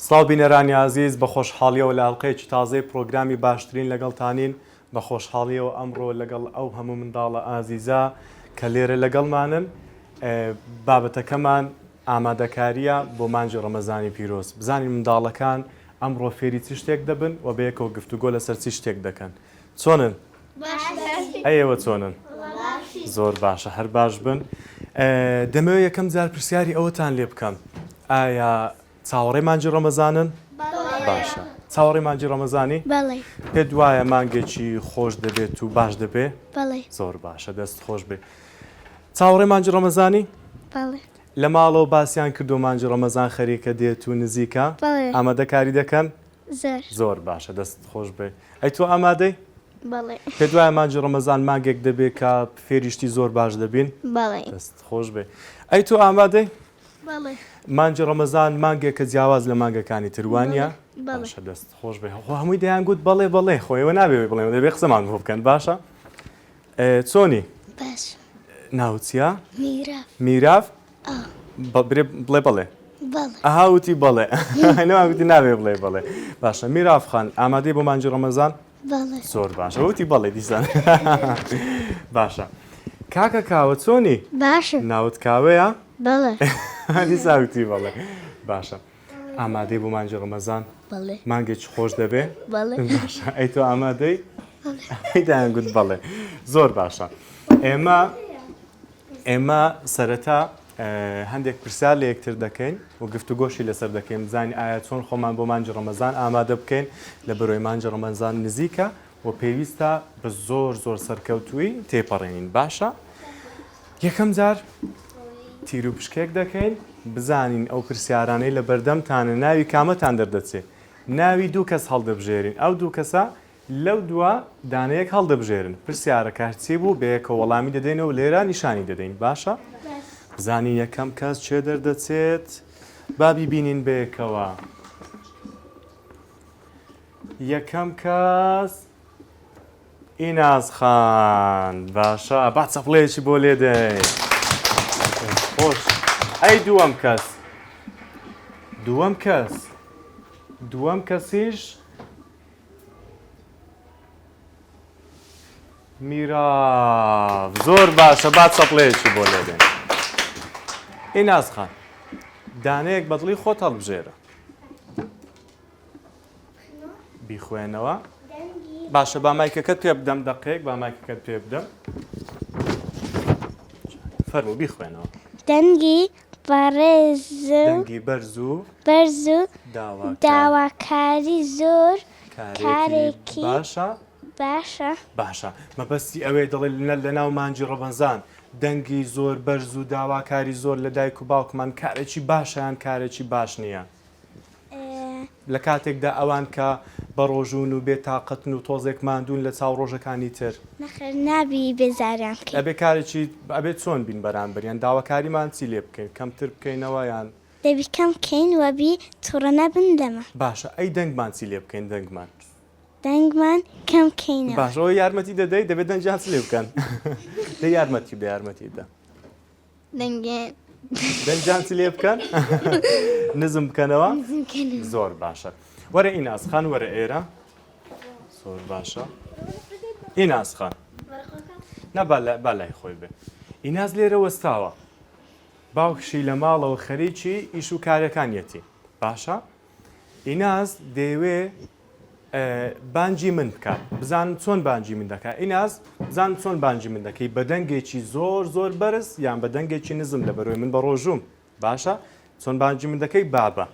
سڵاو بینەرانی ئازیز، بە خۆشحاڵیەوە لە ئەڵقەیەکی تازەی پڕۆگرامی باشترین لەگەڵتانین، بە خۆشحاڵیەوە ئەمڕۆ لەگەڵ ئەو هەموو منداڵە ئازیزە کە لێرە لەگەڵمانن، بابەتەکەمان ئامادەکاریە بۆ مانگی ڕەمەزانی پیرۆز، بزانین منداڵەکان ئەمڕۆ فێری چ شتێک دەبن و بەیەکەوە گفتوگۆ لەسەر چی شتێک دەکەن. چۆنن؟ ئەی ئێوە چۆنن؟ زۆر باشە هەر باش بن. دەمەوێت یەکەم جار پرسیاری ئەوەتان لێ بکەم ئایا چاوەڕێی مانگی ڕەمەزانن؟ باشە چاوەڕێی مانگی ڕەمەزانی؟ پێت وایە مانگێکی خۆش دەبێت و باش دەبێ؟ زۆر باشە دەست خۆش بێ. چاوەڕێی مانگی ڕەمەزانی؟ لە ماڵەوە باسیان کردو مانگی ڕەمەزان خەریکە دێت و نزیکە؟ ئامادەکاری دەکەن؟ زۆر. زۆر باشە دەستت خۆش بێ. ئەی تۆ ئامادەی؟ بەڵێ. پێت وایە مانگی ڕەمەزان مانگێک دەبێ کە فێری شتی زۆر باش دەبین؟ بەڵێ. دەستت خۆش بێ. ئەی تۆ ئامادەی؟ بەڵێ. مانگی ڕەمەزان مانگێکە جیاواز لە مانگەکانی تر وانییە؟ بەڵێ. باشە دەستت خۆش بێ. خۆ هەمووی دەیان گوت بەڵێ بەڵێ خۆ ئێوە نابێ بڵێن دەبێ قسەمان بۆ بکەن باشە؟ چۆنی؟ باش. ناوت چییە؟ میراف. میراف؟ ئا. برێ بڵێ بەڵێ. بەڵێ. ئەها وتی بەڵێ. نەوان گوتی نابێ بڵێ بەڵێ. باشە میراف خان ئامادەی بۆ مانگی ڕەمەزان؟ بەڵێ. زۆر باشە وتی بەڵێ دیسان. باشە. کاکە کاوە چۆنی؟ باشم. ناوت کاوەیە؟ بەڵێ. دیسان وتی بەڵێ. باشە. ئامادەی بۆ مانگی ڕەمەزان؟ بەڵێ. مانگێکی خۆش دەبێ؟ بەڵێ. باشە ئەی تۆ ئامادەی؟ بەڵێ. ئەی دایان گوت بەڵێ. زۆر باشە. ئێمە ئێمە سەرەتا هەندێک پرسیار لە یەکتر دەکەین و گفتوگۆشی لەسەر دەکەین بزانین ئایا چۆن خۆمان بۆ مانگی ڕەمەزان ئامادە بکەین لە بەرۆی مانگی ڕەمەزان نزیکە و پێویستە بە زۆر زۆر سەرکەوتووی تێپەڕێنین باشە یەکەم جار تیروپشکێک دەکەین بزانین ئەو پرسیارانەی لە بەردەمتانە ناوی کامەتان دەردەچێ ناوی دوو کەس هەڵدەبژێرین ئەو دوو کەسە لەو دووە دانەیەک هەڵدەبژێرن پرسیارەکە هەرچی بوو بەیەکەوە وەڵامی دەدەینەوە لێرە نیشانی دەدەین باشە بزانین یەکەم کەس چێ دەردەچێت با بیبینین بەیەکەوە یەکەم کەس ئیناز خان باشە با چەپڵەیەکی بۆ لێدەین خۆش ئەی دووەم کەس دووەم کەس دووەم کەسیش میراڤ زۆر باشە با چەپڵەیەکی بۆ لێدەین ئیناز خان دانەیەک بەدڵی خۆت هەڵبژێرە بیخوێنەوە باشە با مایکەکەت پێ بدەم دەقێک با مایکەکەت پێ بدەم فەرموو بیخوێنەوە دەنگی بەڕێز دەنگی بەرز و بەرز و داواکاری زۆر کارێکی باشە باشە باشە مەبەستی ئەوەیە دەڵێ لە ناو مانگی ڕەمەزان دەنگی زۆر بەرز و داواکاری زۆر لە دایک و باوکمان کارێکی باشە یان کارێکی باش نییە؟ لە کاتێکدا ئەوان کە بەڕۆژوون و بێ تاقەتن و تۆزێک ماندوون لە چاو ڕۆژەکانی تر. نەخێر نابی بێزاریان بکەین. ئەبێ کارێکی ئەبێ چۆن بین بەرامبەریان داواکاریمان چی لێ بکەین کەمتر بکەینەوە یان. دەبی کەم بکەین وە بی توڕە نەبن لەمە. باشە ئەی دەنگمان چی لێ بکەین دەنگمان. دەنگمان کەم بکەینەوە. باشە ئەوە یارمەتی دەدەی دەبێت دەنگیان چ لێ بکەن دە یارمەتی بدە یارمەتی بدە. دەنگێ دەنگیان چ لێ بکەن نزم بکەنەوە زۆر باشە وەرە ئیناس خان وەرە ئێرە زۆر باشە ئیناس خان نا با لای خۆی بێ ئیناس لێرە وەستاوە باوکشی لە ماڵەوە خەریکی ئیش و کارەکانیەتی باشە ئیناس دەیەوێ بانگی من بکات بزانم چۆن بانگی من دەکات ئیناس بزانم چۆن بانگی من دەکەی بە دەنگێکی زۆر زۆر بەرز یان بە دەنگێکی نزم لە بەرۆی من بە ڕۆژوم باشە چۆن بانگی من دەکەی بابە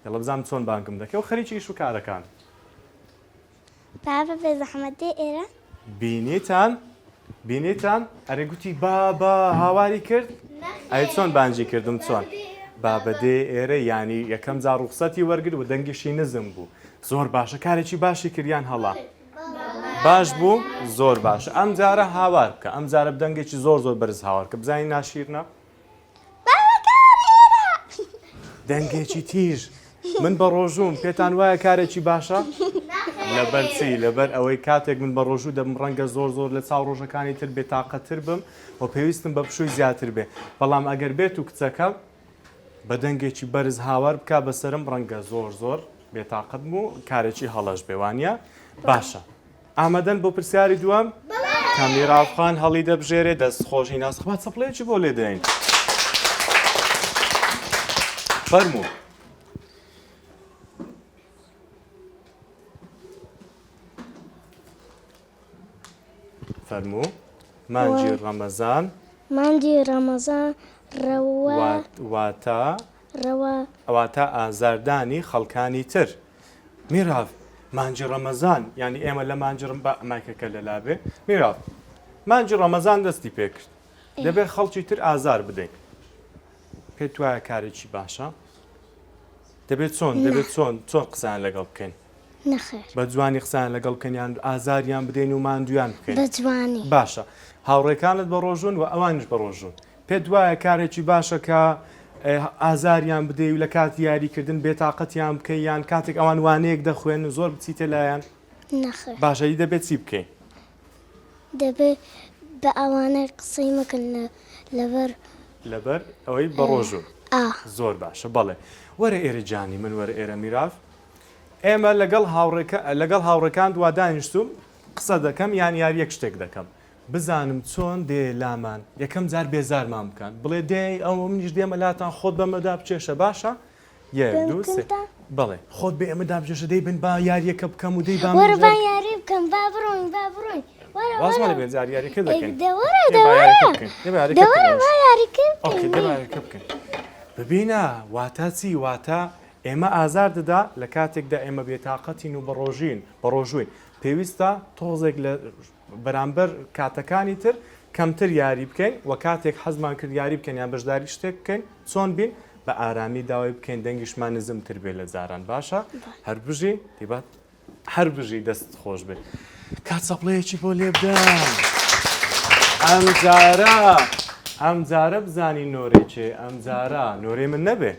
یڵە بزانم چۆن بانگم دەکەی و خەریکی ئیش و کارەکان بابە بێزەحمەت دێ ئێرە؟ بینیتان؟ بینیتان؟ ئەرێ گوتی بابە هاواری کرد؟ ئەی چۆن بانگی کردم چۆن؟ بابە دێ ئێرە یانی یەکەم جار ڕوخسەتی وەرگرت و دەنگیشی نزم بوو زۆر باشە کارێکی باشی کرد یان هەڵە؟ باش بوو زۆر باشە ئەم جارە هاوار بکە ئەم جارە دەنگێکی زۆر زۆر بەرز هاوار کە بزانین ناشیرنە دەنگێکی تیژ من بە ڕۆژووم پێتان وایە کارێکی باشە؟ لەبەر چی؟ لەبەر ئەوەی کاتێک من بە ڕۆژوو دەبم ڕەنگە زۆر زۆر لە چاو ڕۆژەکانی تر بێتاقەتر بم و پێویستم بە پشووی زیاتر بێ بەڵام ئەگەر بێت و کچەکە. بە دەنگێکی بەرز هاوار بکا بەسەرم ڕەنگە زۆر زۆر بێتاقەتم و کارێکی هەڵەش بێ وانە باشە ئامادەن بۆ پرسیاری دووەم؟ کە میراڤ خان هەڵی دەبژێرێ دەست خۆشی ناس با چەپڵەیەکی بۆ لێ دەین فەرموو فەرموو مانگی ڕەمەزان مانگی ڕەمەزان ڕەوا واتە ڕەوا واتە ئازاردانی خەڵکانی تر میراڤ مانگی ڕەمەزان یانی ئێمە لە مانگی ڕم با مایکەکە لەلا بێ میراڤ مانگی ڕەمەزان دەستی پێکرد دەبێت خەڵکی تر ئازار بدەین پێت وایە کارێکی باشە دەبێت چۆن دەبێت چۆن چۆن قسەیان لەگەڵ بکەین نەخێر بە جوانی قسەیان لەگەڵ بکەن یان ئازاریان بدەین و ماندویان بکەین بە جوانی باشە هاوڕێکانت بە ڕۆژون و ئەوانیش بە ڕۆژون پێت وایە کارێکی باشە کە ئازاریان بدەی و لە کاتی یاریکردن بێتاقەتیان بکەی یان کاتێک ئەوان وانەیەک دەخوێنن زۆر بچیتە لایان؟ نەخێر. باشە ئیدی دەبێت چی بکەین؟ دەبێت بە ئەوانە قسەی مەکەن لەبەر. لەبەر ئەوەی بەڕۆژوون. ئا. زۆر باشە بەڵێ. وەرە ئێرە جانی من وەرە ئێرە میراڤ. ئێمە لەگەڵ هاوڕێکە لەگەڵ هاوڕێکانت وا دانیشتووم قسە دەکەم یان یارییەک شتێک دەکەم. بزانم چۆن دێ لامان یەکەم جار بێزارمان بکات بڵێ دێی ئەوە منیش دێمە لاتان خۆت بەمەدا بکێشە باشە یەک دوو سێ بەڵێ خۆت بە ئێمەدا بکێشە دەی بن با یاریەکە بکەم و دەی با وەرە با یاری بکەم با بڕۆین با بڕۆین وەرە وازمان لێ بێن جار یاریەکە دەکەین دەوەرە دەوەرە دەوەرە با یاریکە okay دە با یاریەکە بکەین ببینە واتا چی واتا ئێمە ئازار دەدا لە کاتێکدا ئێمە بێتاقەتین و بەڕۆژین بەڕۆژوین پێویستە تۆزێک لە بەرامبەر کاتەکانی تر کەمتر یاری بکەین و کاتێک حەزمان کرد یاری بکەین یان بەشداری شتێک بکەین چۆن بین بە ئارامی داوای بکەین دەنگیشمان نزمتر بێ لە جاران باشە هەر بژی دیبات هەر بژی دەست خۆش بێت کات چەپڵەیەکی بۆ لێ بدەن ئەم جارە ئەم جارە بزانی نۆرەی چێ ئەم جارە نۆرەی من نەبێ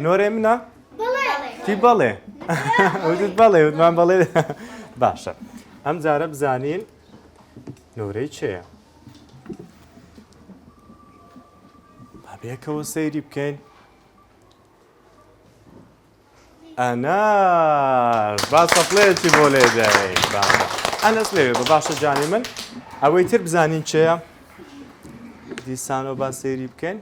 نۆرەی منە تی بەڵێ وتت بەڵێ وتمان بەڵێ باشە ئەم جارە بزانین نۆرەی چێە با بێکەوە سەیری بکەین ئەناس با سەپڵەیەکی بۆ لێ دەین باشە ئەنەس لەوێ بە باشە جانی من ئەوەی تر بزانین چێە دیسانەوە با سەیری بکەین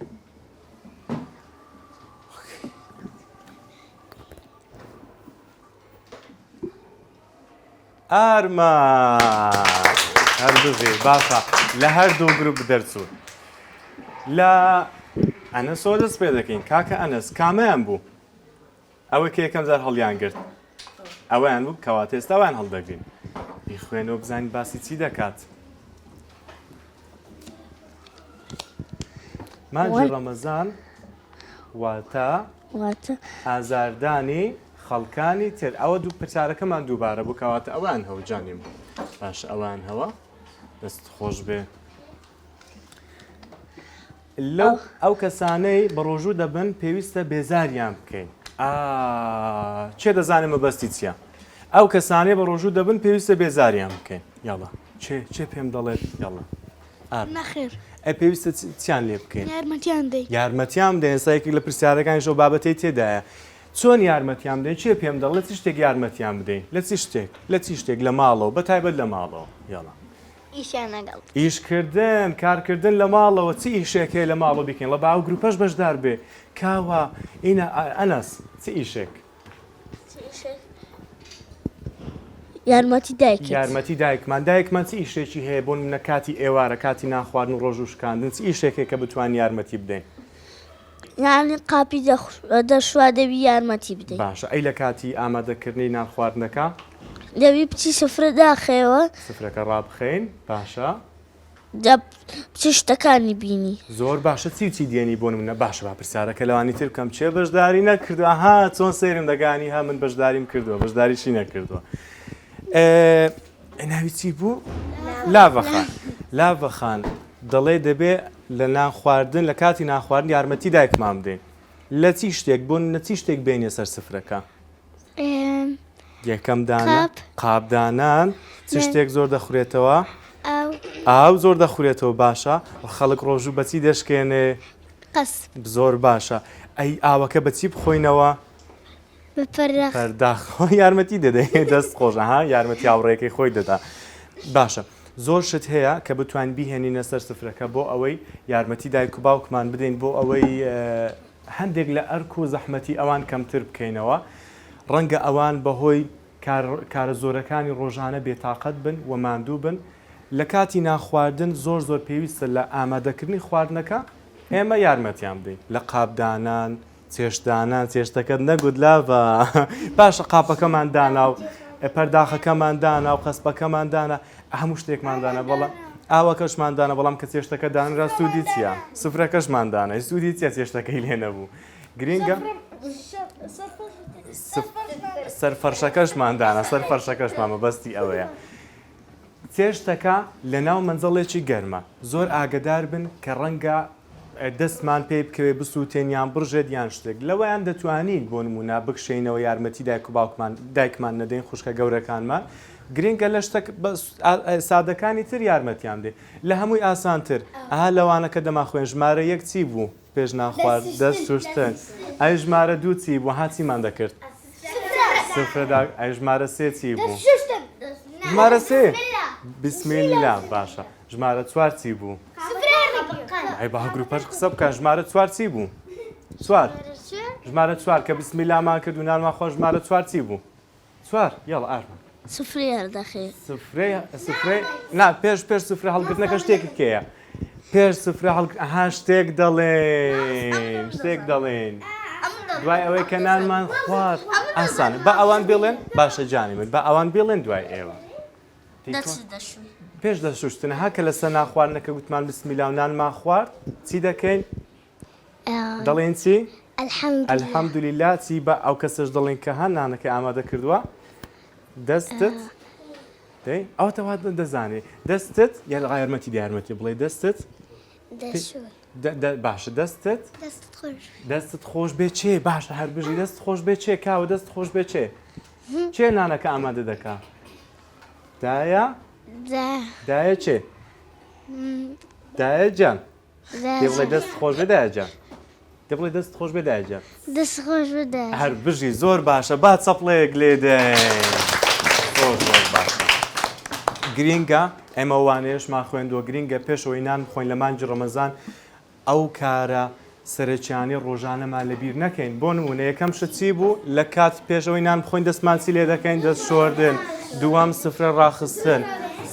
ئارمان هەر بژی باشە لە هەردوو گروپ دەرچوون لە ئەنەسەوە دەست پێ دەکەین کاکە ئەنەس کامەیان بوو ئەوەی کە یەکەم جار هەڵیان گرت ئەویان بوو کەواتە ئێستا ئەوان هەڵدەگرین بیخوێنەوە بزانین باسی چی دەکات مانگی ڕەمەزان واتە ئازاردانی خەڵکانی تر ئەوە دوو پرسیارەکەمان دووبارە بوو کەواتە ئەوان هەوە جانیم باش ئەوان هەوە دەست خۆش بێ لەو ئەو کەسانەی بە ڕۆژوو دەبن پێویستە بێزاریان بکەین ئا چێ دەزانێ مەبەستی چییە ئەو کەسانەی بە ڕۆژوو دەبن پێویستە بێزاریان بکەین یاڵا چێ چێ پێم دەڵێت یاڵا نەخێر ئەی پێویستە چیان لێ بکەین یارمەتیان دەین یارمەتیان بدەین ئێستا یەکێک لە پرسیارەکانیش ئەو بابەتەی تێدایە چۆن یارمەتیان بدەین چێ پێم دەڵێت چ شتێک یارمەتیان بدەین لە چ شتێک لە چی شتێک لە ماڵەوە بە تایبەت لە ماڵەوە یاڵا ئیشیان لەگەڵ. ئیش کردن کارکردن لە ماڵەوە چ ئیشێک هەیە لە ماڵەوە بیکەین ڵە با ئەو گروپەش بەشدار بێ کاوە ئینا ئەنەس چ ئیشێک؟ چ ئیشێک یارمەتی دایکت. یارمەتی دایکمان دایکمان چ ئیشێکی هەیە بۆ نمونە کاتی ئێوارە کاتی نان خواردن و ڕۆژوو شکاندن چ ئیشێک هەیە کە بتوانین یارمەتی بدەین؟ یانی قاپی دەشوا دەبی یارمەتی بدەی. باشە ئەی لە کاتی ئامادەکردنی نان خواردنەکە؟ دەبی بچی سفرە داخەیەوە. سفرەکە ڕابخەین باشە. جا بچی شتەکانی بینی. زۆر باشە چی و چی دێنی بۆ نمونە باشە با پرسیارەکە لەوانی تر بکەم کێ بەشداری نەکردوە ها چۆن سەیرم دەگانی ها من بەشداریم کردووە بەشداریشی نەکردووە ناوی چی بوو لاڤەخان لاڤەخان دەڵێ دەبێ لە نان خواردن لە کاتی نان خواردن یارمەتی دایکمان بدەین لە چی شتێک بۆ نە چی شتێک بێنیە سەر سفرەکە یەکەم دانە قابدانان چ شتێک زۆر دەخورێتەوە ئاو زۆر دەخورێتەوە باشە خەڵک ڕۆژوو بەچی دەشکێنێ؟ قەسپ. زۆر باشە ئەی ئاوەکە بە چی بخۆینەوە؟ بە پەرداخ. پەرداخ یارمەتی دەدەی دەست خۆش ها یارمەتی هاوڕێیەکەی خۆی دەدا باشە زۆر شت هەیە کە بتوانین بیهێنینە سەر سفرەکە بۆ ئەوەی یارمەتی دایک و باوکمان بدەین بۆ ئەوەی هەندێک لە ئەرک و زەحمەتی ئەوان کەمتر بکەینەوە ڕەنگە ئەوان بەهۆی کارە زۆرەکانی ڕۆژانە بێتاقەت بن و ماندوو بن لە کاتی نانخواردن زۆر زۆر پێویستە لە ئامادەکردنی خواردنەکە ئێمە یارمەتیان بدەین لە قاپدانان چێشتدانان چێشتەکەت نەگوت لاڤە باشە قاپەکەمان دانا و پەرداخەکەمان دانا و قەسپەکەمان دانا هەموو شتێکمان دانا بەڵام ئاوەکەشمان دانا بەڵام کە چێشتەکە دانرا سوودی چییە سفرەکەشمان دانا سوودی چیە چێشتەکەی لێ نەبوو گرینگە سەر فەرشەکەشمان دانا سەر فەرشەکەشمان مەبەستی ئەوەیە چێشتەکە لەناو مەنجەڵێکی گەرمە، زۆر ئاگەدار بن کە ڕەنگە دەستمان پێی بکەوێت بسووتێن یان بڕژێت یان شتێک، لەوەیان دەتوانین بۆ نموونە بکشێینەوە یارمەتی دایک و باوکمان دایکمان نەدەین خوشکە گەورەکانمان، گرنگە لە شتە سادەکانی تر یارمەتیان بدەین لە هەمووی ئاسانتر ئەها لەوانە کە دەمانخوێن ژمارە یەک چی بوو پێش نانخوارد دەست شوشتن ئەی ژمارە دوو چی بوو ها چیمان دەکرد سفرە دا ئەی ژمارە سێ چی بوو ژمارە سێ بسم الله باشە ژمارە چوار چی بوو ئەی با گروپەش قسە بکە ژمارە چوار چی بوو چوار ژمارە چوار کە بسم اللهمان کرد و نانمان خۆش ژمارە چوار چی بوو چوار یاڵا ئارمان. سفرەی هەڵدەخەی. سفرەی سفرەی نا پێش پێش سفرە هەڵگرتنەکە شتێکی کێیە پێش سفرە هەڵ ئەها شتێک دەڵێن شتێک دەڵێن دوای ئەوەی کە نانمان خوارد ئاسانە بە ئەوان بڵێن باشە جانی من بە ئەوان بڵێن دوای ئێوە پێش دەشوشتن ها کە لەسەر ناخواردنەکە گوتمان بسمیلا و نانمان خوارد چی دەکەین دەڵێن چی؟ الحمدللە چی بە ئەو کەسەش دەڵێن کە ها نانەکەی ئامادە کردووە دەستت دەی ئەوە تەوا دەزانێ دەستت یا لە یارمەتی یارمەتی بڵێ دەستت باشە دەستت دەستت خۆش بێ چێ باشە هەر بژی دەست خۆش بێ چێ کاوە دەست خۆش بێ چێ چێ نانەکە ئامادە دەکا دایە دایە چێ دایە جان دێ بڵێ دەست خۆش بێ دایە جان دێ بڵێ دەست خۆش بێ دایە جان دەست خۆش بێ دایە هەر بژی زۆر باشە با چەپڵەیەک لێ دەین زۆر زۆر باشە گرینگە ئێمە وانەیەشمان خوێندووە گرینگە پێشەوەی نان بخۆین لە مانگی ڕەمەزان ئەو کارە سەرەکیانەی ڕۆژانەمان لەبیر نەکەین بۆ نمونە یەکەم شت چی بوو لە کات پێشەوەی نان بخۆین دەستمان چی لێ دەکەین دەست شۆردن دووەم سفرە ڕاخستن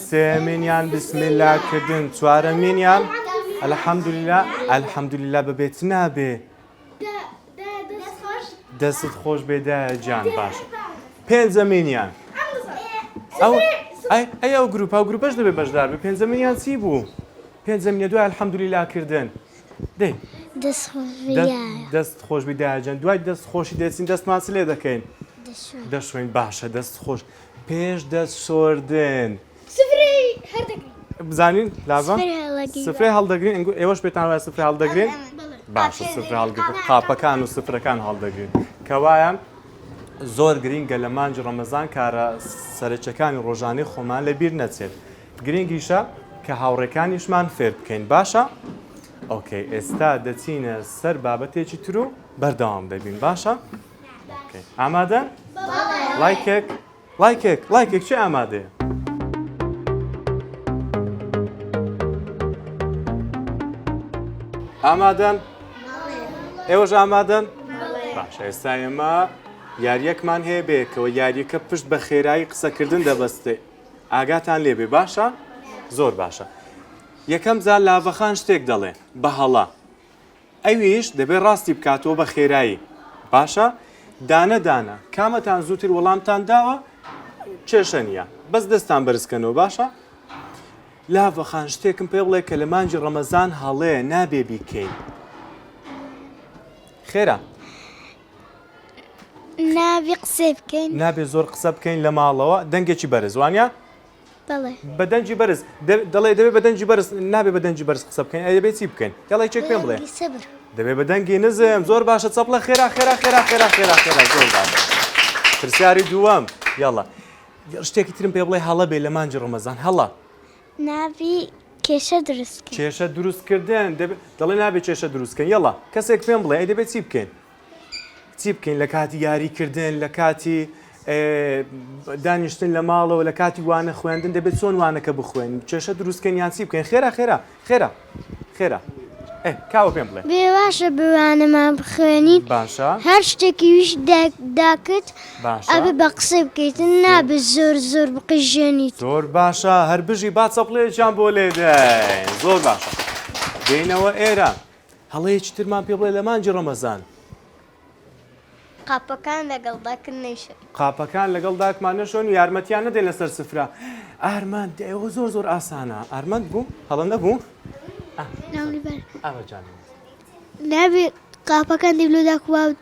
سێمینیان بسمیلا کردن چوارەمینیان الحمدلله الحمدلله بەبێت نابێ دەستت خۆش بێ دایە گیان باش پێنجەمینیان ئەو ئەی ئەو گروپە و گروپەش دەبێ بەشدار بێ پێنجەمینیان چی بوو پێنجەمینە دوای الحمدلله کردن دەی دەست خۆش بێ دایە. دەست خۆش بی دایە جان دوای دەست خۆشی دەچین دەستمان چ لێ دەکەین دەشۆین. دەشۆین باشە دەست خۆش پێش دەست شۆردن سفرەی هەردەگرین. بزانین لاڤە سفرەی هەڵدەگرین. سفرەی هەڵدەگرین ئەنگۆ ئێوەش پێتان وایە سفرە هەڵدەگرین بەڵێ. باشە سفرە هەڵگرتن قاپەکان و سفرەکان هەڵدەگرین کەوایە زۆر گرینگە لە مانگی ڕەمەزان کارە سەرەکیەکانی ڕۆژانەی خۆمان لەبیر نەچێت گرنگیشە کە هاوڕێکانیشمان فێر بکەین باشە okay ئێستا دەچینە سەر بابەتێکی تر و بەردەوام دەبین باشە okay ئامادەن لایکێک لایکێک لایکێک چی ئامادەیە ئامادەن ئێوەش ئامادەن باشە ئێستا ئێمە یاریەکمان هەیە بەیەکەوە یاریەکە پشت بە خێرایی قسەکردن دەبەستێ ئاگاتان لێبێ باشە زۆر باشە یەکەم جار لاڤەخان شتێک دەڵێ بە هەڵە ئەویش دەبێ ڕاستی بکاتەوە بە خێرایی باشە دانە دانە کامەتان زووتر وەڵامتان داوە کێشە نییە بەس دەستان بەرزکەنەوە باشە لاڤەخان شتێکم پێ بڵێ کە لە مانگی ڕەمەزان هەڵەیە نابێ بیکەین خێرا نابێ قسەی بکەین. نابێ زۆر قسە بکەین لە ماڵەوە دەنگێکی بەرز وانە؟ بەڵێ. بە دەنگی بەرز دەڵێ دەبێ بە دەنگی بەرز نابێ بە دەنگی بەرز قسە بکەین ئەی دەبێ چی بکەین؟ یاڵا یەکێک پێم بڵێ. سەبر. دەبێ بە دەنگی نزم زۆر باشە چەپڵە خێرا خێرا خێرا خێرا خێرا خێرا زۆر باشە. پرسیاری دووەم یاڵا شتێکی ترم پێ بڵێ هەڵە بێ لە مانگی ڕەمەزان هەڵە. نابی. کێشە دروست کەین. کێشە دروست کردن دەبێ دەڵێ نابێ کێشە دروست کەین یەڵا کەسێک پێم بڵێ ئەی دەبێ چی بکەین؟ چی بکەین لە کاتی یاری کردن لە کاتی دانیشتن لە ماڵەوە لە کاتی وانە خوێندن دەبێت چۆن وانەکە بخوێن کێشە دروستکەن یان چی بکەین خێرا خێرا خێرا خێرا کاوە پێم بڵێ بێ باشە بوانەمان بخوێنین باشە هەر شتێکی ویش داکت باشە ئەبێ بە قسەی بکەیتن نابێ زۆر زۆر بقیژێنیت. زۆر باشە هەر بژی با چەپڵەیەکیان بۆ لێدەین زۆر باشە دێینەوە ئێرە هەڵەیەکی ترمان پێ بڵێ لە مانگی ڕەمەزان. قاپەکان لەگەڵ داکت نەیشۆین. قاپەکان لەگەڵ داکمان نەشۆین و یارمەتیان نەدەین لەسەر سفرە. ئارمەند ئەوە زۆر زۆر ئاسانە. ئارمەند بوو؟ هەڵە نەبوو؟ ئاوە جانم. نابێ قاپەکان دەی لۆ داک و باوک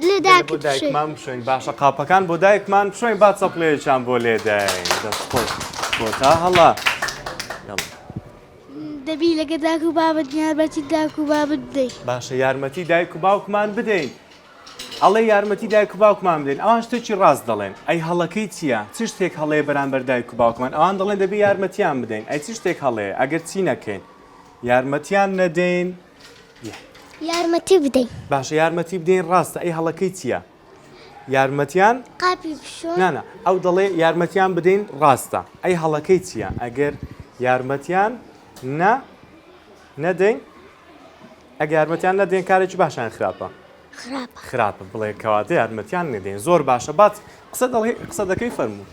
لە داکت بۆ دایکمان بشۆین باشە قاپەکان بۆ دایکمان بشۆین با چەپڵەیەکیان بۆ لێدەین دەست خۆش کۆتا هەڵە یەڵا. دەبی لەگە داک و بابت یارمەتی داک و بابت بدەی. باشە یارمەتی دایک و باوکمان بدەین ئەڵێ یارمەتی دایک و باوکمان بدەین ئەوان شتێکی ڕاست دەڵێن ئەی هەڵەکەی چییە چ شتێک هەڵەیە بەرامبەر دایک و باوکمان ئەوان دەڵێن دەبێ یارمەتیان بدەین ئەی چ شتێک هەڵەیە ئەگەر چی نەکەین یارمەتیان نەدەین یارمەتی بدەین. باشە یارمەتی بدەین ڕاستە ئەی هەڵەکەی چییە؟ یارمەتیان قاپی بشۆن نانا ئەو دەڵێ یارمەتیان بدەین ڕاستە ئەی هەڵەکەی چییە ئەگەر یارمەتیان نە نەدەین ئەگە یارمەتیان نەدەین کارێکی باشیان خراپە خراپە خراپە بڵێ کەواتە یارمەتیان نەدەین زۆر باشە بات قسە دەڵێ قسە دەکەی فەرموو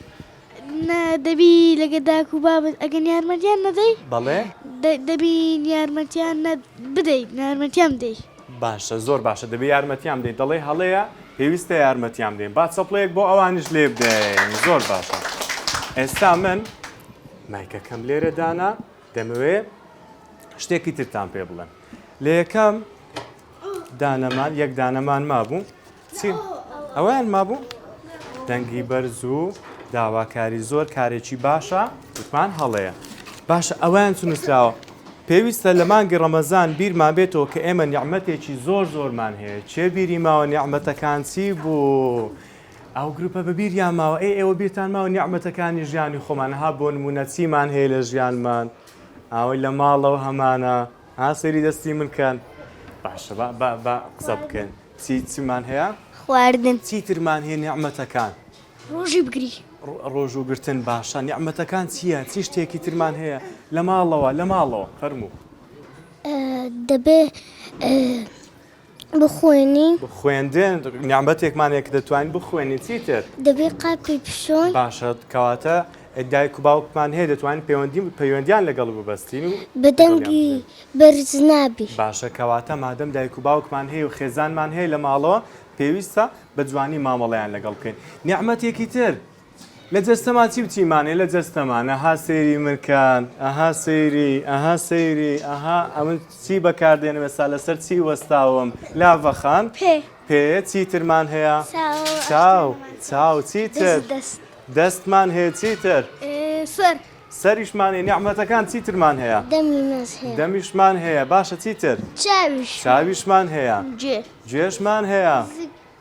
نا دەبی لەگە داک و بابت ئەگەر یارمەتیان نەدەی بەڵێ دەبی یارمەتیان بدەیت یارمەتیان بدەی. باشە زۆر باشە دەبێ یارمەتیان بدەین دەڵێ هەڵەیە پێویستە یارمەتیان بدەین با چەپڵەیەک بۆ ئەوانیش لێ بدەین زۆر باشە ئێستا من مایکەکەم لێرە دانا دەمەوێ شتێکی ترتان پێ بڵێم لە یەکەم دانەمان یەک دانەمان مابوو چی ئەوەیان مابوو دەنگی بەرز و داواکاری زۆر کارێکی باشە وتمان هەڵەیە باشە ئەویان چ نووسراوە پێویستە لە مانگی ڕەمەزان بیرمان بێتەوە کە ئێمە نیعمەتێکی زۆر زۆرمان هەیە چێ بیری ماوە نیعمەتەکان چی بوو ئەو گروپە بە بیریان ماوە ئەی ئێوە بیرتان ماوە نیعمەتەکانی ژیانی خۆمان ها بۆ نمونە چیمان هەیە لە ژیانمان ئەوەی لە ماڵەوە هەمانە ها سەیری دەستی من کەن باشە با با با قسە بکەن چی چیمان هەیە؟ خواردن. چی ترمان هەیە نیعمەتەکان؟ ڕۆژی بگری. ڕۆژوو گرتن باشە نیعمەتەکان چییە؟ چی شتێکی ترمان هەیە لە ماڵەوە لە ماڵەوە فەرموو. دەبێ بخوێنین. خوێندن نیعمەتێکمان هەیە کە دەتوانین بخوێنین چی تر؟ دەبێ قاپی بشۆین. باشە کەواتە دایک و باوکمان هەیە دەتوانین پەیوەندی پەیوەندیان لەگەڵ ببەستین و بە دەنگی بەرز نابی. باشە کەواتە مادەم دایک و باوکمان هەیە و خێزانمان هەیە لە ماڵەوە پێویستە بە جوانی مامەڵەیان لەگەڵ بکەین نیعمەتێکی تر لە جەستەمان چی و چیمان هەیە لە جەستەمان ئەها سەیری من کەن ئەها سەیری ئەها سەیری ئەها ئەمن چی بەکاردێنم ئێستا لەسەر چی وەستاوم لاڤە خان پێ پێ چی ترمان هەیە چاو چاو چی تر دەستمان هەیە چی تر سەر سەریشمان هەیە نیعمەتەکان چی ترمان هەیە دەمیشمان هەیە باشە چی تر چاویشمان هەیە گوێشمان هەیە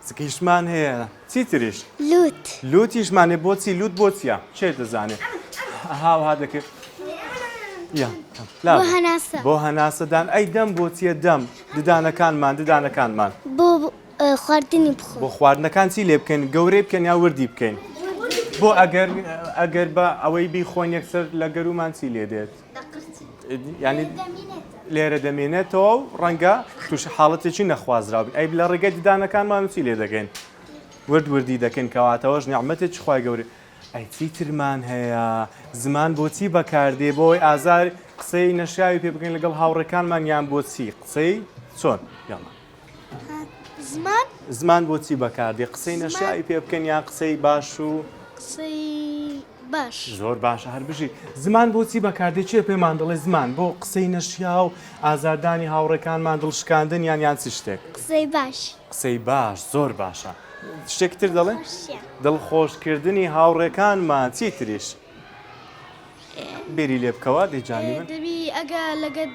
زگیشمان هەیە چی تریش؟ لوت. لوتیشمان هەیە بۆچی لوت بۆ چیە؟ کێ دەزانێ؟ ئەها وها دەکرد یا لا بۆ هەناسە. بۆ هەناسەدان ئەی دەم بۆ چیە دەم ددانەکانمان ددانەکانمان بۆ خواردنی بخۆ. بۆ خواردنەکان چی لێ بکەین گەورەی بکەین یا وردی بکەین بۆ ئەگەر ئەگەر بە ئەوەی بیخۆن یەکسەر لە گەرومان چی لێ دێت ینی لێرە دەمێنێتەوە و ڕەنگە تووشی حاڵەتێکی نەخوازراو بین ئەی لە ڕێگەی ددانەکانمان چی لێ دەکەین ورد وردی دەکەین کەواتەوەش نیعمەتێکی خوای گەورە ئەی چی ترمان هەیە زمان بۆچی بەکاردێ بۆی ئازار قسەی نەشیاوی پێ بکەین لەگەڵ هاوڕێکانمان یان بۆچی قسەی چۆن یاڵا زمان زمان بۆچی بەکاردێ قسەی نەشیاوی پێ بکەین یان قسەی باش و قسەی باش. زۆر باشە هەر بژی. زمان بۆچی بەکاردێ کێ پێمان دەڵێ زمان بۆ قسەی نەشیاو ئازاردانی هاوڕێکانمان دڵ شکاندن یان یان چ شتێک؟ قسەی باش. قسەی باش زۆر باشە شتێکی تر دەڵێ؟ دڵخۆشکردنی هاوڕێکانمان چی تریش؟ بیری لێ بکەوە دەی جانی من. دەبی ئەگە لەگە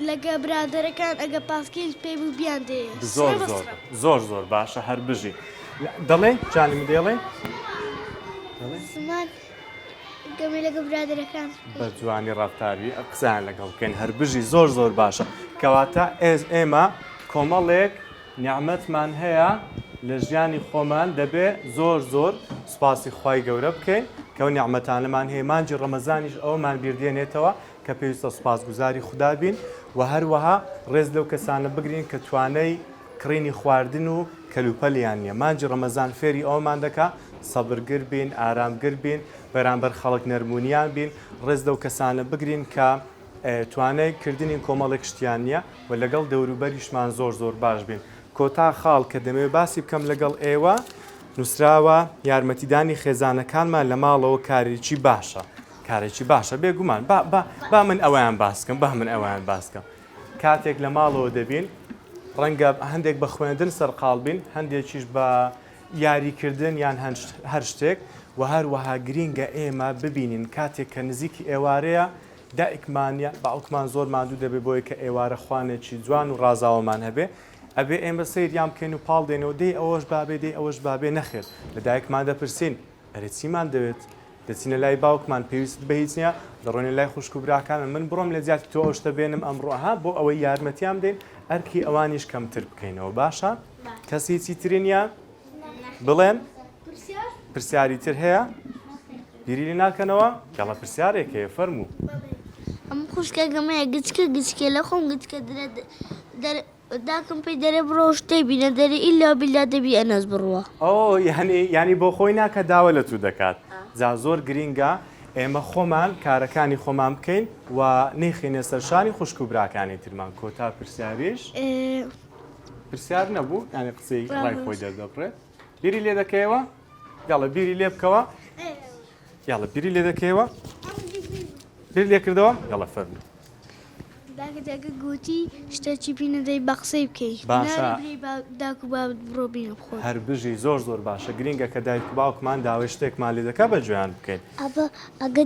لەگە برادەرەکان ئەگە پاسکیل پێ بوو بیان دێ. زۆر زۆر زۆر زۆر باشە هەر بژی. دەڵێ جانی من دەڵێ؟ زمان. گەمەی لەگە برادەرەکان بە جوانی ڕەفتاری قسەیان لەگەڵ بکەین هەر بژی زۆر زۆر باشە کەواتە ئێز ئێمە کۆمەڵێک نیعمەتمان هەیە لە ژیانی خۆمان دەبێ زۆر زۆر سوپاسی خوای گەورە بکەین کە ئەو نیعمەتانەمان هەیە مانگی ڕەمەزانیش ئەوەمان بیردێنێتەوە کە پێویستە سوپاسگوزاری خودا بین و هەروەها ڕێز لەو کەسانە بگرین کە توانای کڕینی خواردن و کەلوپەلیان نییە مانگی ڕەمەزان فێری ئەوەمان دەکا سەبرگر بین ئارامگر بین بەرامبەر خەڵک نەرمونیان بین ڕێز لەو کەسانە بگرین کە توانای کردنی کۆمەڵێک شتیان نییە و لەگەڵ دەوروبەریشمان زۆر زۆر باش بین. کۆتا خاڵ کە دەمەوێت باسی بکەم لەگەڵ ئێوە نووسراوە یارمەتیدانی خێزانەکانمان لە ماڵەوە کارێکی باشە کارێکی باشە بێگومان با با با من ئەوەیان باس کەم با من ئەوەیان باس کەم کاتێک لە ماڵەوە دەبین ڕەنگە هەندێک بە خوێندن سەرقاڵ بین هەندێکیش بە یاریکردن یان هەر شتێک و هەروەها گرینگە ئێمە ببینین کاتێک کە نزیکی ئێوارەیە دایکمان یان باوکمان زۆر ماندوو دەبێ بۆیە کە ئێوارە خوانێکی جوان و ڕازاوەمان هەبێ ئەبێ ئێمە سەیریان بکەین و پاڵ دێنەوە دەی ئەوەش بابێ دەی ئەوەش بابێ نەخێر لە دایکمان دەپرسین ئەرێ چیمان دەوێت دەچینە لای باوکمان پێویستت بە هیچ نییە دەڕۆینە لای خوشک و براکانم من بڕۆم لە جیاتی تۆ ئەو شتە بێنم ئەمڕۆ ها بۆ ئەوەی یارمەتیان بدەین ئەرکی ئەوانیش کەمتر بکەینەوە باشە کەس هیچی تری نییە بڵێن پرسیاری تر هەیە؟ بیری لێ ناکەنەوە؟ یاڵا پرسیارێک هەیە فەرموو. ئەم خوشکە گەمەیە گچکە گچکە لە خۆم گچکە درە دەر داکم پێی دەرێ بڕۆ شتێ بینە دەرێ ئیلا بیلا دەبی ئەنەس بڕوا. ئۆ یانی یانی بۆ خۆی ناکە داوە لە تو دەکات جا زۆر گرینگە ئێمە خۆمان کارەکانی خۆمان بکەین و نەیخەینە سەر شانی خوشک و براکانی ترمان کۆتا پرسیاریش پرسیار نەبوو یانی قسەی ڕای خۆی دەردەبڕێت بیری لێ دەکەیەوە یاڵە بیری لێ بکەوە یاڵە بیری لێ دەکەیەوە بیر لێ کردەوە یاڵە فەرموو داکە گوتی شتێکی بینە دەی بە قسەی بکەی باشە داک و بابت بڕۆ بینە بخۆ هەر بژی زۆر زۆر باشە گرینگە کە دایک و باوکمان داوای شتێکمان لێ دەکا بە گوێیان بکەین ئەبە ئەگە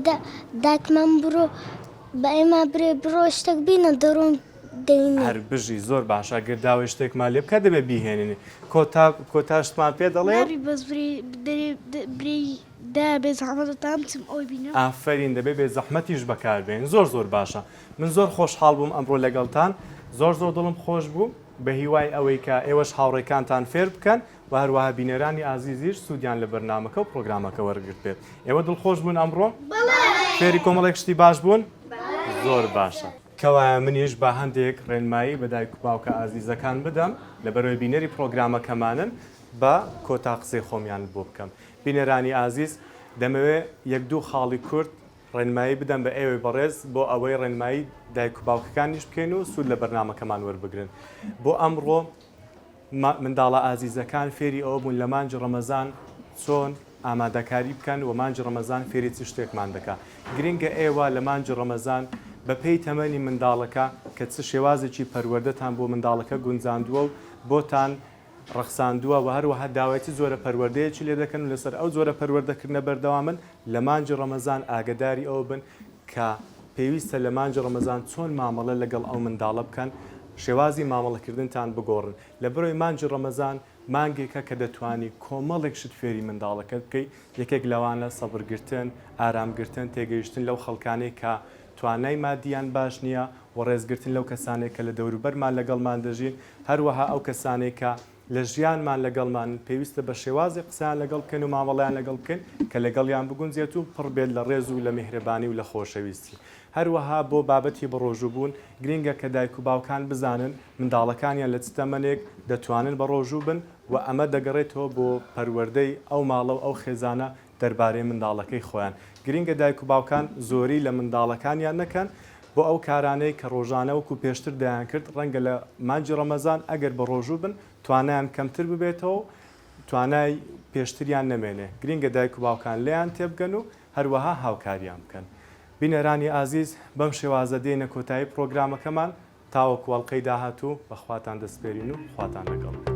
داکمان بڕۆ بە ئێمە برێ بڕۆ شتێک بینە دەڕۆم دەینێ. هەر بژی زۆر باشە گەر داوای شتێکمان لێ بکات دەبێ بیهێنین کۆتا کۆتا شتمان پێ دەڵێ. نابی بەس برێ دەرێ برێی دا بێ زەحمەت دەتان بچم ئەوی بینم. ئافەرین دەبێ بێ زەحمەتیش بەکار بێنین زۆر زۆر باشە من زۆر خۆشحاڵ بووم ئەمڕۆ لەگەڵتان زۆر زۆر دڵم خۆش بوو بە هیوای ئەوەی کە ئێوەش هاوڕێکانتان فێر بکەن و هەروەها بینەرانی ئازیزیش سوودیان لە بەرنامەکە و پڕۆگرامەکە وەرگرت بێت ئێوە دڵخۆش بوون ئەمڕۆ؟ فێری کۆمەڵێک شتی باش بوون؟ زۆر باشە. کەوایە منیش با هەندێک ڕێنمایی بە دایک و باوکە ئازیزەکان بدەم لەبەرئەوەی بینەری پڕۆگرامەکەمانن با کۆتا قسەی خۆمیان بۆ بکەم. بینەرانی ئازیز دەمەوێ یەک دوو خاڵی کورت ڕێنمایی بدەم بە ئێوەی بەڕێز بۆ ئەوەی ڕێنمایی دایک و باوکەکانیش بکەین و سوود لە بەرنامەکەمان وەربگرن بۆ ئەمڕۆ منداڵە ئازیزەکان فێری ئەوە بوون لە مانگی ڕەمەزان چۆن ئامادەکاری بکەن و مانگی ڕەمەزان فێری چ شتێکمان دەکا. گرنگە ئێوە لە مانگی ڕەمەزان بە پێی تەمەنی منداڵەکە کە چ شێوازێکی پەروەردەتان بۆ منداڵەکە گونجاندووە و بۆتان ڕەخساندووە و هەروەها داوای چ جۆرە پەروەردەیەکی لێ دەکەن و لەسەر ئەو جۆرە پەروەردەکردنە بەردەوامن لە مانگی ڕەمەزان ئاگەداری ئەوە بن کە پێویستە لە مانگی ڕەمەزان چۆن مامەڵە لەگەڵ ئەو منداڵە بکەن، شێوازی مامەڵەکردنتان بگۆڕن، لەبەرئەوەی مانگی ڕەمەزان مانگێکە کە دەتوانی کۆمەڵێک شت فێری منداڵەکەت بکەی، یەکێک لەوانە سەبرگرتن، ئارامگرتن، تێگەیشتن لەو خەڵکانەی کە توانای مادییان باش نییە و ڕێزگرتن لەو کەسانەی کە لە دەوروبەرمان لەگەڵمان دەژین، هەروەها ئەو کەسانەی کە لە ژیانمان لەگەڵمانن پێویستە بە شێوازێک قسەیان لەگەڵ بکەین و مامەڵەیان لەگەڵ بکەین کە لەگەڵیان بگونجێت و پڕ بێت لە ڕێز و لە میهرەبانی و لە خۆشەویستی. هەروەها بۆ بابەتی بەڕۆژووبوون گرینگە کە دایک و باوکان بزانن منداڵەکانیان لە چ تەمەنێک دەتوانن بەڕۆژوو بن و ئەمە دەگەڕێتەوە بۆ پەروەردەی ئەو ماڵە و ئەو خێزانە دەربارەی منداڵەکەی خۆیان. گرینگە دایک و باوکان زۆری لە منداڵەکانیان نەکەن بۆ ئەو کارانەی کە ڕۆژانە وەکو پێشتر دەیانکرد، ڕەنگە لە مانگی ڕەمەزان ئەگەر بەڕۆژوو بن توانایان کەمتر ببێتەوە و توانای پێشتریان نەمێنێ. گرینگە دایک و باوکان لێیان تێبگەن و هەروەها هاوکاریان بکەن. بینەرانی ئازیز بەم شێوازە دێینە کۆتایی پڕۆگرامەکەمان، تاوەکو ئەڵقەی داهاتوو بە خواتان دەسپێرین و خواتان لەگەڵ.